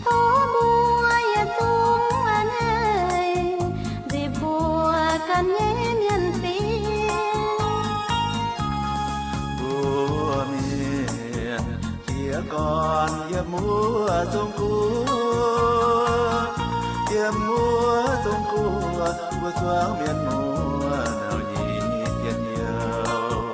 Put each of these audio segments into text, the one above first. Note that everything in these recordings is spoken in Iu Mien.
Tov mbuo yietc zungv a'hneiv nzipc mbuo ganh nyei mienh fingx. Mbuo mienh jiez gorn yiem wuov Zung-Guoqv, yiem wuov Zung-Guoqv, mbuo zuangx mienh muoz nouh nyei njien-youh.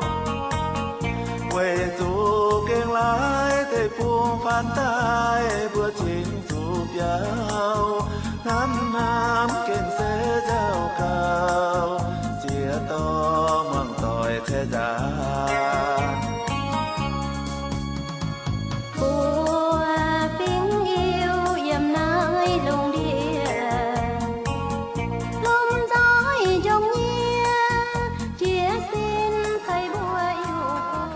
Weic zuqc gengh laaix deic-bung faanv daaih mbuo cingx zuqc biaux, hnamv hnamv gengh se nzauh gauh, ziex dorh muangx doic caeqv nzaanx. Mbuo fingx Iu yiem naaiv lungh ndiev, lomh nzoih njongc nyie, jiez sin ceix mbuo Iu-Mienh.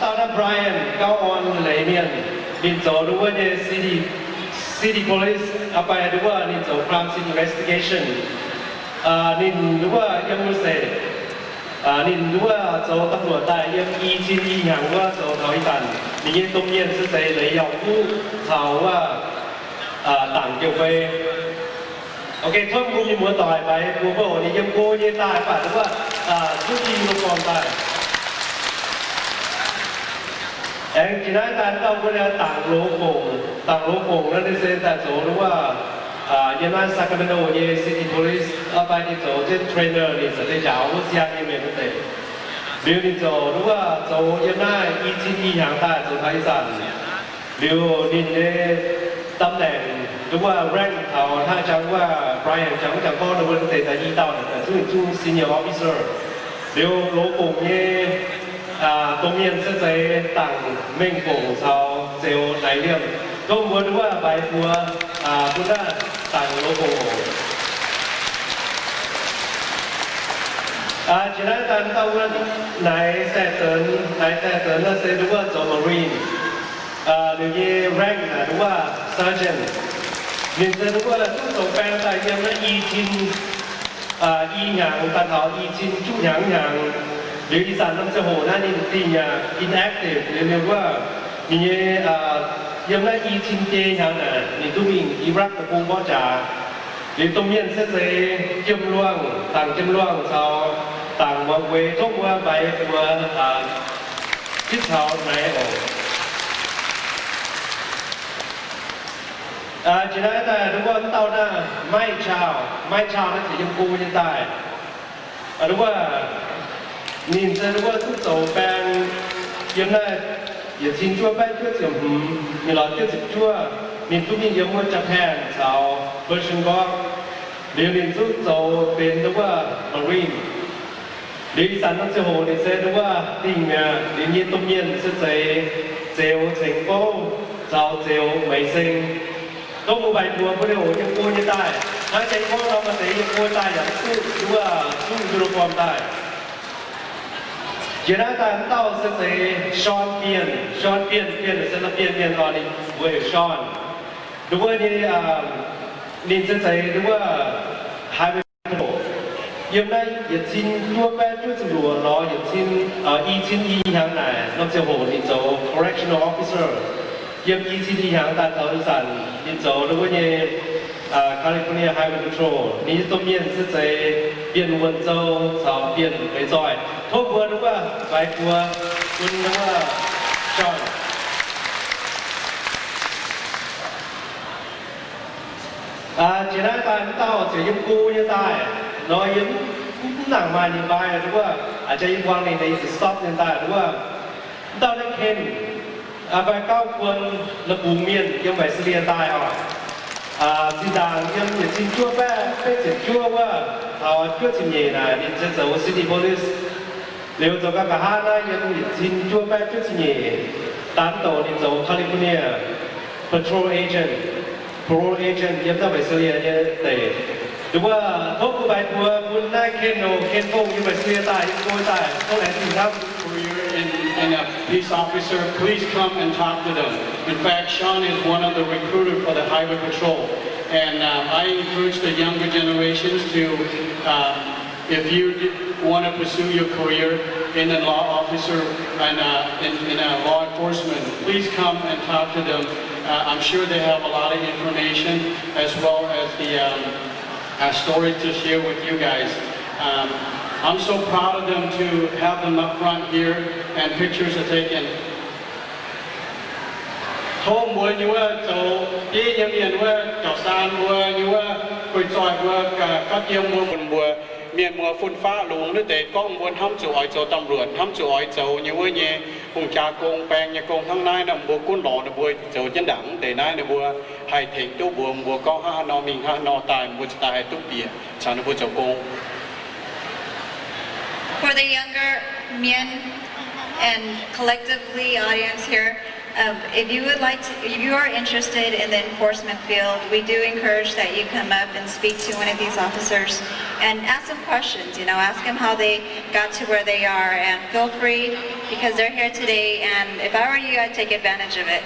Dauh naaiv Brian Gauh Orn Leiz Mienh, ninh zoux nduov wuov nyei city, city police, a'fai nduov wuov ninh zoux crime scene investigation. Ninh nduov wuov yiem wuov se, ninh nduov wuov zoux ตำรวจ daaih yiem i cin i hnyangx wuov zoux taux ih zanc, ninh nyei domh mienh se zeiz Leiz Yauh Kuv caux wuov Dangc Jiou Fei. Ok, tov mbuo mienh muoz-doic mbaix mbuo mbuo oc, ninh yiem go nyei daaih, mv baac nduov wuov zuqv dingh uniform daaih. Aengx jiex naaiv daaih dauh mbuo nyei Dangc Loz Fongc, Dangc Loz Fongc naaiv ninh se daaih zoux nduov wuov, yiem naaiv Sacramento nyei city police, a'fai ninh zoux jienv trainer, ninh zoux deix njaaux wuov siang nyei mienh wuov deix. Liuz ninh zoux nduov wuov zoux yiem naaiv i cin i hnyangx daaih zoux taux ih zanc. Liuz ninh nyei ตำแหน่ง nduov wuov rank taux hnangv jangx wuov Brian jangx wuov jangx gorngv nduov wuov deix daaih i dauh naaic zungv zungv senior officer. Liuz Loz Fongc nyei domh mienh se zeiz Dangc Mengh Fongc caux Zeuz Naix Liemh. Tov mbuo nduov wuov mbaix mbuo bun naaiv Dangc Loz Fongc oc. Jiex naaiv daaih dauh wuov Naix Saeh Deix, Naix Saeh Deix naaiv se nduov wuov zoux Marine. Ninh nyei rank naaic nduov wuov sergeant. Ninh se nduov wuov duqv zoux baeng daaih yiem naaiv i cin i hnyangx daaih taux i cin juqv hnyangx hnyangx. Liuz ih zanc norm ziangh hoc naaiv ninh dingh yaac inactive liuz, liuz wuov ninh nyei yiem naaiv i cin biei hnyangx naaic ninh duqv mingh Iraq deic-bung mborqv jaax. Liuz domh mienh se zeiz Jiem Luangh, Dangc Jiem Luangh caux Dangc Muangx Gueix. Tov mbuo mbaix mbuo zipv caux naaiv oc. Jiex naaiv daaih nduov wuov dauh naaiv Maiv Cau, Maiv Cau naaiv ziouc yiem go nyei daaih. Nduov wuov ninh se nduov wuov duqv zoux baeng yiem naaiv yietc cin juov baeqv juov ziepc hmz mingh lorz juov ziepc juov, ninh duqv mingh yiem wuov Japan caux Persian Gulf. Liuz ninh duqv zoux benx nduov wuov Marine. Liuz ih zanc norm ziangh hoc ninh se nduov wuov dingh mi'aqv. Liuz nyei domh mienh se zeiz Zeuz Ceng Fouv caux Zeuz Meix Seng. Tov mbuo mbaix mbuo mbuo liouh yiem go nyei daaih. Hnangv jiex gorngv nor maaih deix yiem go daaih yaac duqv nduov wuov zungv uniform daaih. Jiex naaiv daaih wuov dauh se zeiz Shawn Bienh, Shawn Bienh, Bienh se Bienh, Bienh oc, ninh mbuox heuc Shawn. Nduov wuov nyei ninh se zeiz nduov wuov Highway Patrol. Yiem naaiv yietc cin juov baeqv juov ziepc luoqc lorz yietc cin, i cin i hnyangx naaic norm ziangh hoc ninh zoux correctional officer. Yiem i cin i hnyangx daaih taux ih zanc ninh zoux nduov wuov nyei California Highway Patrol. Ninh nyei domh mienh se zeiz Bienh Wuonh Zou caux Bienh Feix Zoih. Tov mbuo nduov wuov mbaix mbuo bun nduov wuov Shawn. Jiex naaiv daaih wuov dauh ziouc yiem go nyei daaih nor, yie mv nangc maaih ninh mbaix nduov wuov, a'jang yie buangh ninh, yie ziouc stop ninh daaih nduov wuov. Wuov dauh naaiv Ken, fai Gauv Kuon, La'bungx Mienh, yiem Wai Se Lie daaih oc. Zinh ndaangc yiem yietc cin juov baeqv betv ziepc juov wuov, taux juov ziepc nyeic naaic ninh se zoux city police. Liuz zoux gau nqa'haav naaiv yiem yietc cin juov baeqv juov ziepc nyeic, daaih douc ninh zoux California patrol agent. Parole agent yiem naaiv Visalia nyei deic. Nduov, tov gu'nguaaic mbuo bun naaiv Ken Loh, Ken Fong yiem Visalia daaih, yiem go daaih, tov laengz zingh hnamv. Career in, in a police officer, please come and talk to them. In fact, Sean is one of the recruiter for the Highway Patrol. And, um, I encourage the younger generations to, um, if you want to pursue your career in a law officer and, uh, in, in a law enforcement, please come and talk to them. Uh, I'm sure they have a lot of information as well as the, um, uh, story to share with you guys. Um, I'm so proud of them to have them up front here and pictures are taken. Tov mbuo nyei wuov zoux bieiv nyei mienh wuov, jauv-saan mbuo nyei wuov, guei zoih mbuo, gapv yiem mbuo, bun mbuo mienh muoz fun-faqv longx naaiv deix gorngv mbuo hnamv zuqc oix zoux ตำรวจ, hnamv zuqc oix zoux nyei wuov nyei hungh jaa gong, baeng nyei gong hnangv naaiv nor, mbuo gunv lorz ninh mbuo zoux jienv ndaangc deix naaiv ninh mbuo haih tengx duqv mbuo, mbuo gorngv hnangv haaix nor mingh hnangv haaix nor daaih, mbuo ziouc daaih haih duqv bieqc caux ninh mbuo zoux gong. For the younger men and collectively audience here, um, if you would like to, if you are interested in the enforcement field, we do encourage that you come up and speak to one of these officers and ask them questions, you know, ask them how they got to where they are, and feel free, because they're here today, and if I were you, I'd take advantage of it.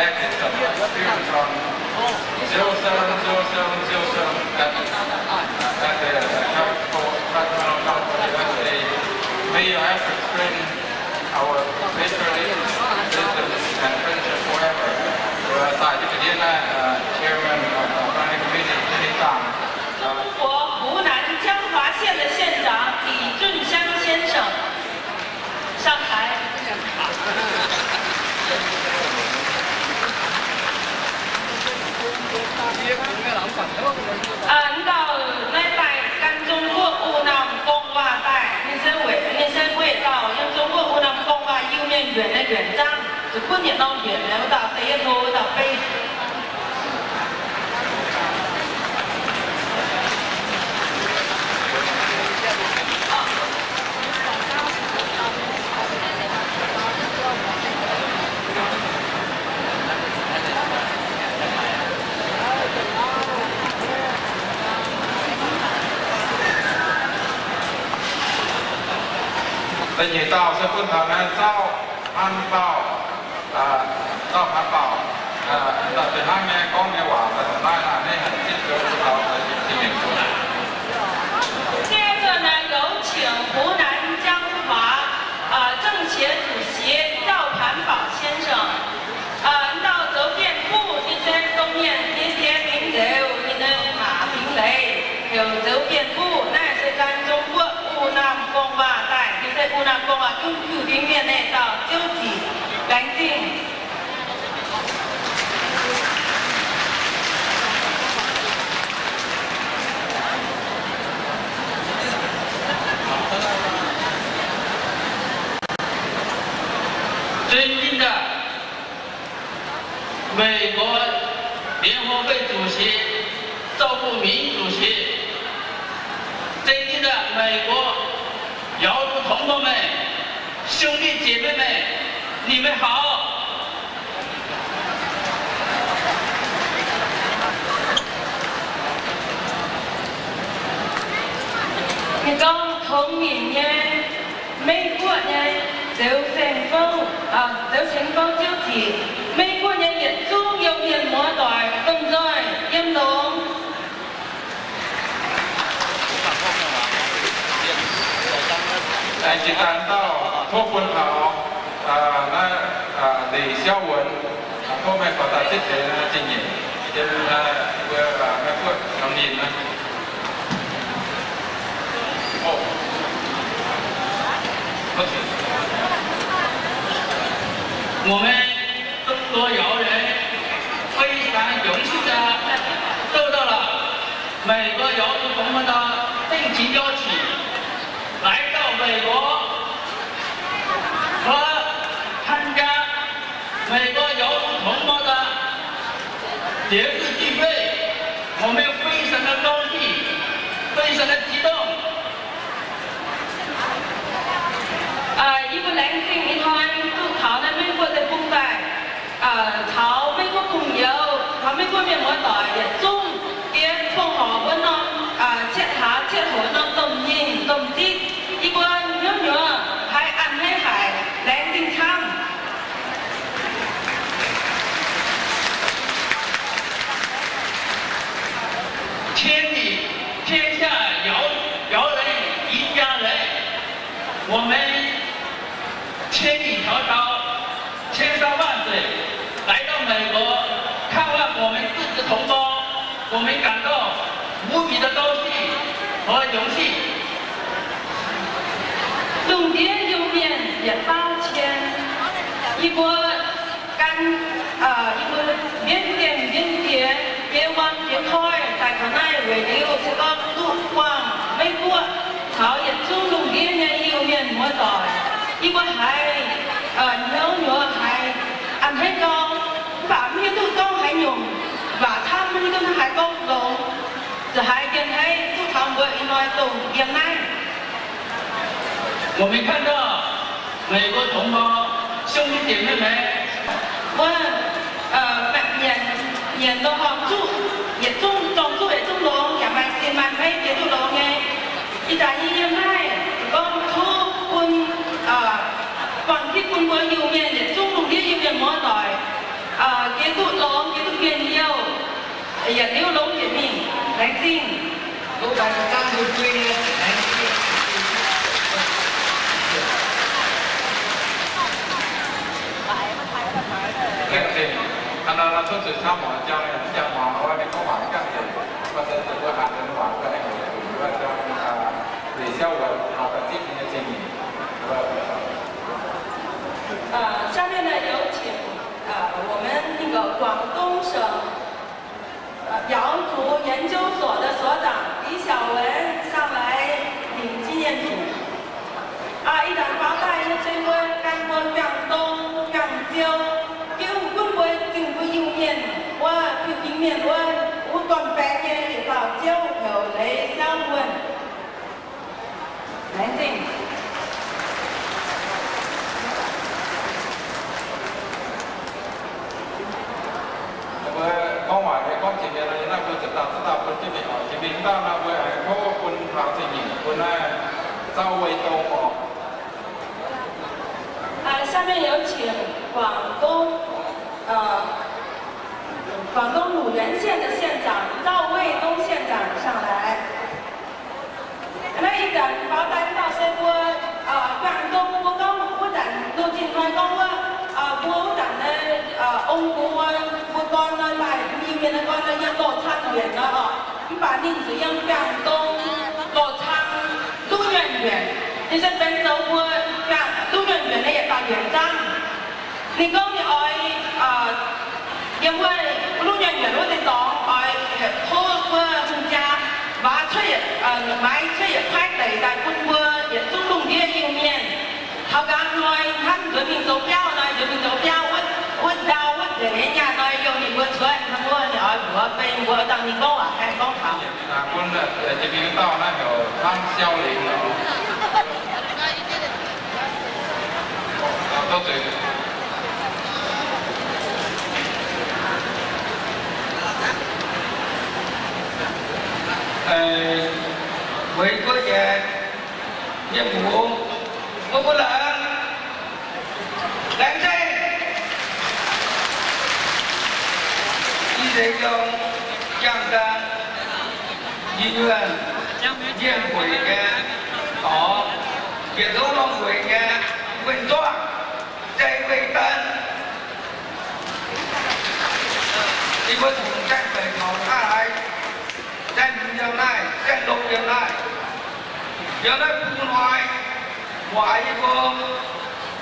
Active students on zero seven zero seven zero seven at, at the Sacramento College University. May your efforts bring our patriotism and friendship forever. Daaih deix ga'ndiev naaiv, uh, Chairman of the Planning Committee, Jenny Zhang. 中国湖南江华县的县长李俊香先生上台。 Aa, ndau naaiv daaih gan Zong-Guoqv wuov norm gorngv waac daaih, ninh se weic, ninh se weic dauh yiem Zong-Guoqv wuov norm gorngv waac Iu-Mienh yuonx naaiv yuonx zaangv, zuqc gunv yietc norm yuonx naaiv wuov dauh deix yietv hlo wuov dauh bei. Da'nyeic dauh se bun taux naaiv Zaux Han Baaux, Zaux Han Baaux, da'betv hnangv nyei gorngv nyei waac daaih dongh naaiv naaic, naaiv haih zipv zoux bun taux Iu-Mienh. 接着呢，有请湖南江华，呃，政协主席赵盘宝先生。 Aa, ndau zoux bienh fuqv nyei se dongh mienh nyei diex mingh nzeix, ninh nyei maac mingh leiz, heuc zoux bienh fuqv. Naaiv se gan Zong-Guoqv wuov norm gorngv waac daaih, nyei se wuov norm gorngv waac gunv Iu-Mienh naaiv dauh Ziouv Ziqc, laengz zingh. 尊敬的 美国联合会主席赵富明主席，尊敬的美国瑶族同胞们、兄弟姐妹们，你们好！ Ninh gorngv tongx mingh nyei Meiv Guoqv nyei Ziouv Seng Fouv, Ziouv Seng Fouv Ziouv Ziqc, Meiv Guoqv nyei yietc zungv Iu-Mienh muoz-doic domh nzoih yiem longx. Jiex daaih dauh tov bun taux naaiv Lih Siauv Wuonx, tov meih faaux daaih zipv deix zingh nyeic yiem mbuo Meiv Guoqv norm ninh naaiv. 我们中国瑶人非常荣幸地受到了美国瑶族同盟的盛情邀请，来到美国和参加美国瑶族同胞的节日聚会，我们非常的高兴，非常的激动。 Yie mbuo laengz zingh ih hnoi duqv taux naaiv Meiv Guoqv deic-bung daaih, caux Meiv Guoqv bungx youz, caux Meiv Guoqv mienh muoz-doic yietc zungv diev buangh horc wuov norm cietv hlaax cietv hoc norm domh nyinh domh zipv. Yie mbuo hnyouv nyuoz haiz a'hneiv haic, laengz zingh camv. 千里，天下瑶，瑶人一家人，我们千里迢迢，千山万水，来到美国，看望我们自己的同胞，我们感到无比的高兴和荣幸。 Lungh ndiev Iu-Mienh yietc baauv cien. Yie mbuo gan, yie mbuo mbienv dienh mbienv jiex, jiex wuom jiex koiv daaih taux naaiv weic liuz se gorngv duqv buangh Meiv Guoqv caux yietc zungv lungh ndiev nyei Iu-Mienh muoz-doic. Yie mbuo haiz hnyouv nyuoz haiz a'hneiv gau, mv baac mv hiuv duqv gorngv haaix nyungc, mv baac camv mv hiuv duqv hnangv haaix gorngv longx. Zuqc haiz gengh haiz duqv taux mbuo ih hnoi dongh yiem naaiv. 我们看到美国同胞兄弟姐妹们， Wuov, nyienc, nyienc nor horpc zuqv, yietc zungv zorng zuqv yietc zungv longx, yaac maaih zinh maaih hmeiv jiex duqv longx nyei. Ih zanc yie yiem naaiv gorngv tov bun, buangh tipv bun mbuo Iu-Mienh yietc zungv lungh ndiev Iu-Mienh muoz-doic, yietc liuz longx jiex mingh. Laengz zingh.呃，下面呢，有请，呃，我们那个广东省 呃，瑶族研究所的所长李晓文上来领纪念品。啊，一盏宝盖，因为这个干部向东向西，给我们中国政府右面，我去平面，我，我断白的，也到九九雷相问。 Laengz zingh. Mbuo gorngv waac nyei gorngv jiex mienh nor, yie naaiv mbuo ziepc dauh ziepc dauh bun jienv mingh oc. Jiex mingh dauh naaiv mbuo aengx tov bun taux zingh nyeic bun naaiv Zauv Weih Dong oc. 啊，下面有请广东，呃，广东鲁源县的县长赵卫东县长上来。 Naaiv ih zanc faaux daaih dauh se mbuo, aa, Guangv Dong mbuo gorngv wuov zanc, loz-zinh hnoi gorngv wuov, aa, mbuo wuov zanc naaiv, aa, ong-gux mbuo gorn nor, daaih Iu-Mienh nyei gorn nor, yiem Loz-Cang Yuonc nor oc. Mv baac ninh zuqc yiem Guangv Dong, Loz-Cang, Duqv Nyuonh Yuonc. Ninh se benx zoux mbuo Guangv Duqv Nyuonh Yuonc nyei yietc dauh yuonc zaangv. Ninh gorngv ninh oix, aa, yiem wuov Duqv Nyuonh Yuonc wuov deix dorngx oix tov mbuo hungh jaa maaiz cuotv yietc, maaiz cuotv yietc kuaaiv deic daaih bun mbuo yietc zungv lungh ndiev Iu-Mienh. Taux nqa'haav hnoi hnamv nzuonx mingh zoux biauv nor, nzuonx mingh zoux biauv wuov, wuov ndau wuov ndeic nyei nyaah nor, yiem ninh mbuo cuotv hnangv wuov, ninh oix mbuox bun mbuo dangh ninh gorngv waac haih gorngv taux. Weic guoqv nyei mienh mbuo, mbuo mbuo laengz, laengz zingh. Ih hnoi yiem jangx daaih, yie nyuonh, yie mbueic nyei dorngx, yietc zungv norm mbueic nyei, Win Zuangv, Zei Wei Dan. Yie mbuo tongx Janx-Beic taux Taiv-Haaix, Janx-Hmz yiem naaiv, Janx-Lomc yiem naaiv. Yiem naaiv bung hnoi, muangx yie mbuo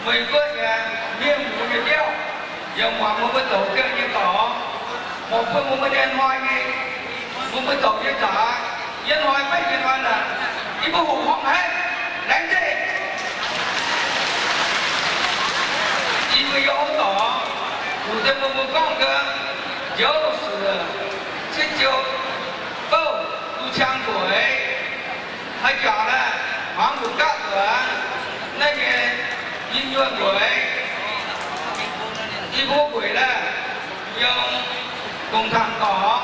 Meiv Guoqv nyei mienh mbuo nyei biauv, yaac muangx mbuo mbuo zoux gengh nyei dorngx, muangx bun mbuo mbuo nyei hnoi nyei, mbuo mbuo zoux nyei zaqc, yie hnoi maiv yie hnoi naaic, yie mbuo hoqc horngh haiv, laengz zingh. Yie mbuo yiem wuov dorngx, zuqc deix mbuo mbuo gorngv gau, njoux suonc, ciev jiou, bouh, duqv ciang ndueic, haaix jaax naaiv, hmuangx nduqc gapv nzuonx, naaiv nyei yie nyuonh ndueic, yie mbuo ndueic naaiv, yiem dongh tangx dorngx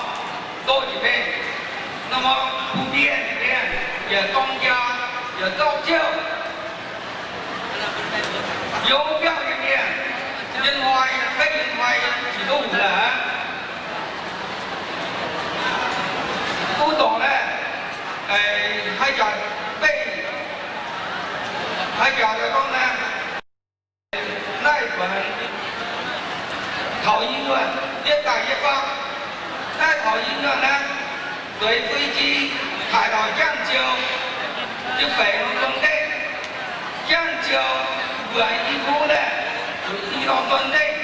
doh njiec mingh, nor mbuo bun mienh, mienh yaac dorng jaa, yaac zorqv jiouv. Yiem biauv nyei mienh, yiem hnoi, beiv yiem hnoi, yiem jiex duqv hungh laangz. Wuov dorngx naaiv, haaix jaax beiv, haaix jaax gorngv naaiv, naaiv buonc taux yie nyuonh, yie daaih yie fangx, naaiv taux yie nyuonh naaiv, zueiz fui ji, haic lorz Janx-Ziou, yie feix norm zong deiv, Janx-Ziou mbuoqc i kuv naaiv, i norm zong deiv,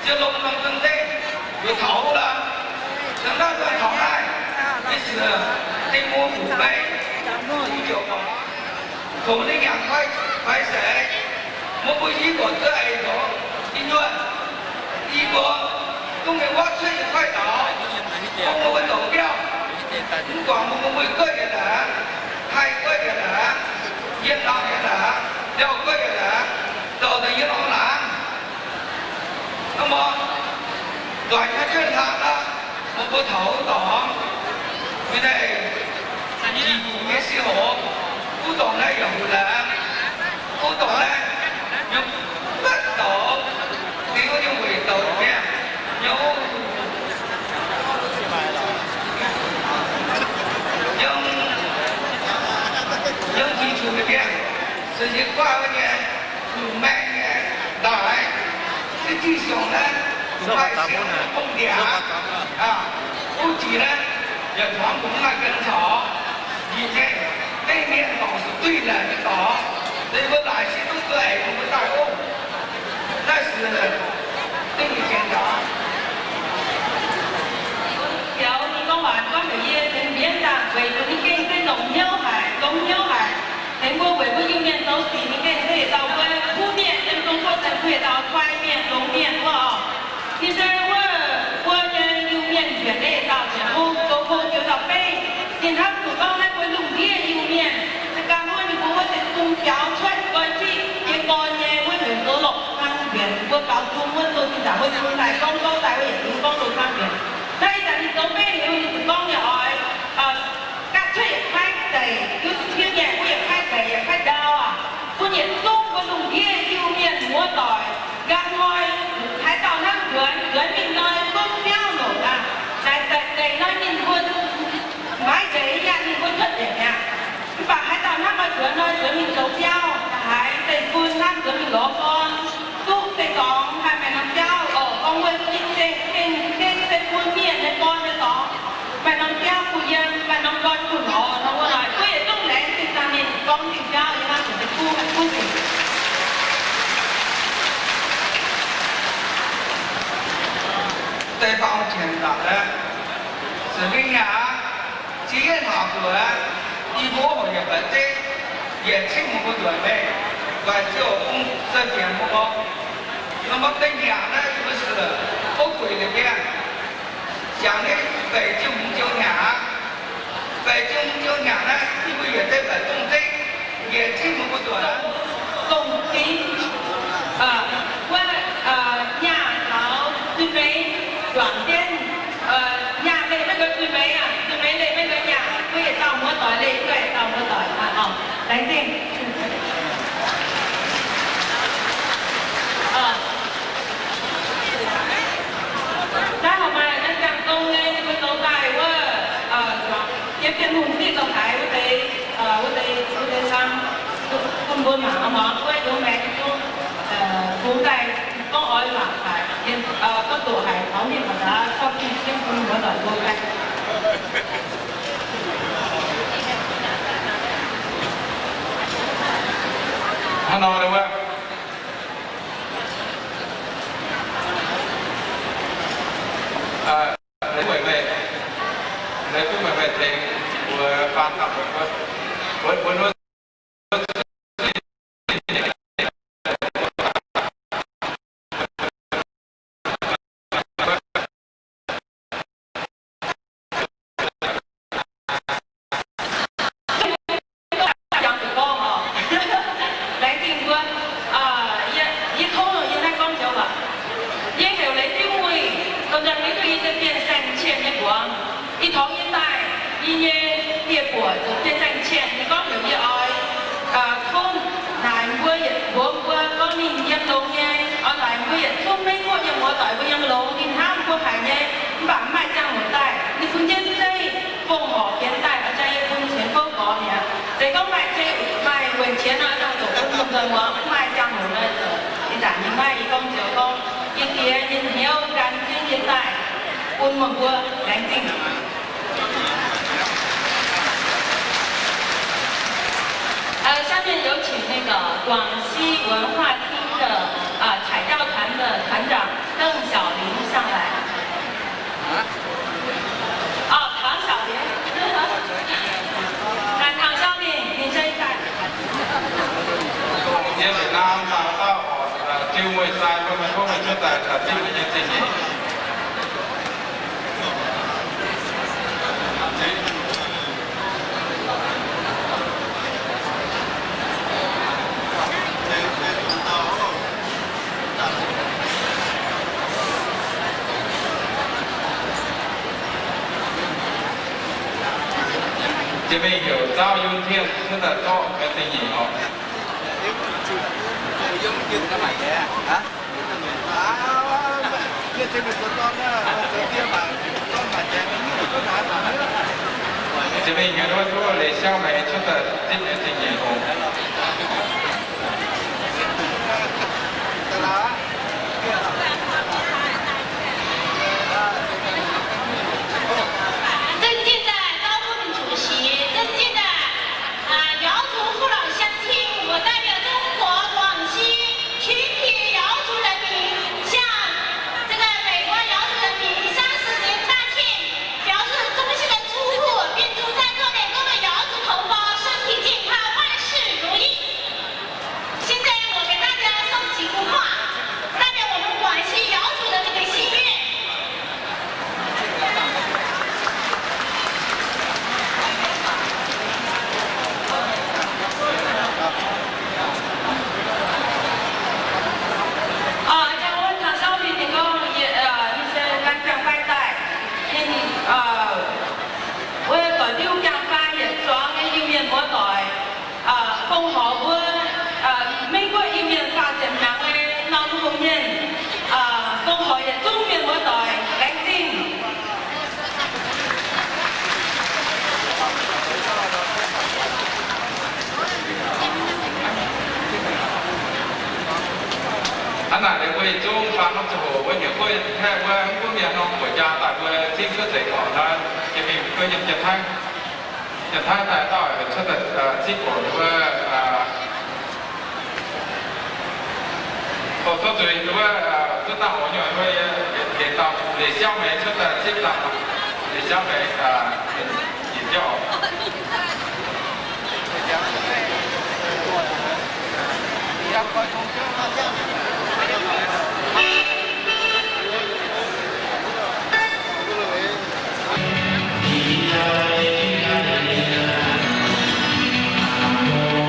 Ziou Lomc norm zong deiv, mbuo taux lorqc. Cingx daaih taux naaiv, ih zanc deic-bung mbuoqc mei, mbuo ziouc zoux ninh nyanc fai, fai seix, mbuo mbuo i buatc duqv eix zoux, i nyuonh, i mbuo, dongh mienh wuov cuotv yietc kuaaiv daux, dongh mbuo mbuo zoux biauv, mv guangc mbuo mbuo Meiv Guoqv yietc laangz, Taiv Guoqv yietc laangz, Yietc Naamh yietc laangz, Liauh Guoqv yietc laangz, zoux deix yie norm laangz. Hnangv nor, nzuonx nyei jienv hlaang aqv, mbuo mbuo taux wuov dorngx, mingh naaic, jiex nyungc nyei si hoc, wuov dorngx naaiv yaac hungh laangz, wuov dorngx naaiv yaac mv baac douz, dingc wuov nyungc weic douz mi'aqv, nyungc Zinh siouc naaiv, maaih sienx bung ndiangx, aa, kuv jiex naaiv, yaac tongx mbuo maaih gan caux, yie nyei, dengv mienh dorngc duih laaic nyei dorngx, se mbuo laaic se duqv zuqc eix mbuo daaih ov. Naaiv se dingh nyei jiex ndaangc. Biaux ninh gorngv waac gorngv heuc yie tengx mbienv daaih weic zuqc ninh gengh se longc hnyouv haic, longx hnyouv haic. Tengx mbuo weic mbuo Iu-Mienh zoux sic ninh gengh se yietc dauh mbuo kuv mienh yiem Zong-Guoqv se mbuo yietc dauh kuaih mienh, longx mienh wuov oc. Ninh se wuov mbuo nyei Iu-Mienh nzuonx nyei yietc dauh ziangh hoc, zoux hlo joux dauh beiv. Ninh hnamv zuqc gorngv naaiv mbuo lungh ndiev Iu-Mienh, se ganh wuov ninh mbuo wuov deix zungh biaux cuotv nqoi ziqv jiez gorn nyei wuov heuc zoux lorqc kang nzuonx, mbuo gaux zung wuov zoux zinh ndaangc wuov zung daaih gorngv gouv daaih wuov yietc zungv gorngv zoux kang nzuonx. Naaiv ih zanc ninh zoux beiv liuz ninh zuqc gorngv nyei oix, aa, ganh cuotv yietc paaiv deic, hiuv duqv hniev nyei, mbuo yietc paaiv deic yietc paaiv ndau aac, bun yietc zungv mbuo lungh ndiev Iu-Mienh muoz-doic nqa'haav hnoi haaix dauh hnamv nzuonx, nzuonx mingh nor zungv biauv longc aqv. Naaic deix deic nor ninh mbuo maiv nzeix yaac ninh mbuo cuotv nzengc mi'aqv. Mv baac haaix dauh hnamv oix nzuonx nor nzuonx mingh zoux biauv, haaix deix bun hnamv nzuonx mingh lorz gorn, duqv deix dorngx haih maaih norm biauv oc. Gorngv wuov zinh zengh gengh se bun mienh nyei gorn nyei dorngx. Maaih norm biauv bun yiem, maaih norm gorn bun lorz nor, wuov naaic guei yietc zungv laengz zingh daaih mingh gorngv zingh biauv nyei hnangv, zuqc deix kuv, kuv zingh. Deix faaux jiex ndaangc aeqv, se mingh yaac aqv, ziex yietv hlauc zuqc aeqv, i mbuo hoc yietc baeqc zeiv, yietc cingv mbuo nzuonx meih, doic ziouc bung se fienx mbuo gorngv, nor maiv deix nyanc naaiv yie mbuo siec, o guix liuz mienh. Jangx nyei feix ziouc hmz ziouc nyanc aqv. Feix ziouc hmz ziouc nyanc naaiv, yie mbuo yietc deix baeqc zungv zeiv, yietc cingv mbuo mbuo zuqc aqv. Zongh fingx, wuov, nyaah taux zuiz-meix juangc jienv, nyaah leih maiv nqoi zuiz-meix aqv, zuiz-meix leih maiv nqoi nyaah, mbuo yietc dauh muoz-doic leih maiv nqoi yietc dauh muoz-doic aqv. Laengz zingh. Naaiv horpc maaih naaiv ziangh gong nyei, mbuo zoux daaih wuov, yiem Bienh Hungh diuh zoux haiz wuov deix, wuov deix, wuov deix cang, bun mbuo mangc muangx wuov youz maengx zungv, bungx daaih gorngv oix waac haic, gorngv doqc haic taux ninh mangc gaax, gorngv diuh jienv bun muoz-doic mbuo ganh. Hnangv nor wuov, leiz duqv meih meih tengx mbuo faan dapv mbuo, mbuo, mbuo Laengz zingh mbuo, yie, yie tov yie naaiv gorngv joux waac. Yie heuc Leiz Diuv Muih, domh nzangc yie duqv i se Bienh Saeng Cien nyei mbuox. Ih torngx yie daaih, yie nyei dieh buoc zuqc Bienh Saeng Cien nyei gorngv heuc yie oix tov naaic mbuo yietc mbuox mbuo gorngv ninh yiem longx nyei, oix naaic mbuo yietc zungv Meiv Guoqv nyei muoz-doic mbuo yiem longx, ninh hnamv mbuo haic nyei, mv baac mv maaih ziangh hoc daaih. Ninh bun jienv zeiv fongc horc fienx daaih, oix jaa yie bun cien fouv gorx mi'aqv. Se gorngv maaih zeiv, maaih wuonc qiex nor, dangh ziouc bun domh nzoih muangx, mv maaih ziangh hoc nor, ziouc ih zanc ninh maaih i gorngv joux gorngv, yie diex nyei hnyouv gan jienv yie daaih bun meih mbuo. Laengz zingh. 呃，下面有请那个广西文化厅的，呃，采调团的团长邓小林上来。啊？哦，唐小林。那唐小林，你这一代。Yie Việt Nam daaih dauh, Diuv Muih Saeng, mbuo mienh, mbuo mienh cuotv daaih caux Diuv Muih nyei zingh nyeic. Jiex mingh heuc Zauv Yun Tien cuotv daaih zorqv nyei zingh nyeic oc. Jiex mingh heuc duqv Leiz Siau Meix cuotv daaih zipv nyei zingh nyeic oc. Mbuo mienh norm buoqc jaa daaih mbuo zipv cuotv zeic gorqv naaiv, jiex mingh mbuo yiem Janx-Taiv, Janx-Taiv daaih dauh cuotv daaih zipv gorqv wuov, o, tov zuiz wuov, zuov dangh oix nyei wuov, leiz dauh Leiz Siauv Meix cuotv daaih zipv dangh, Leiz Siauv Meix, yietc jauv.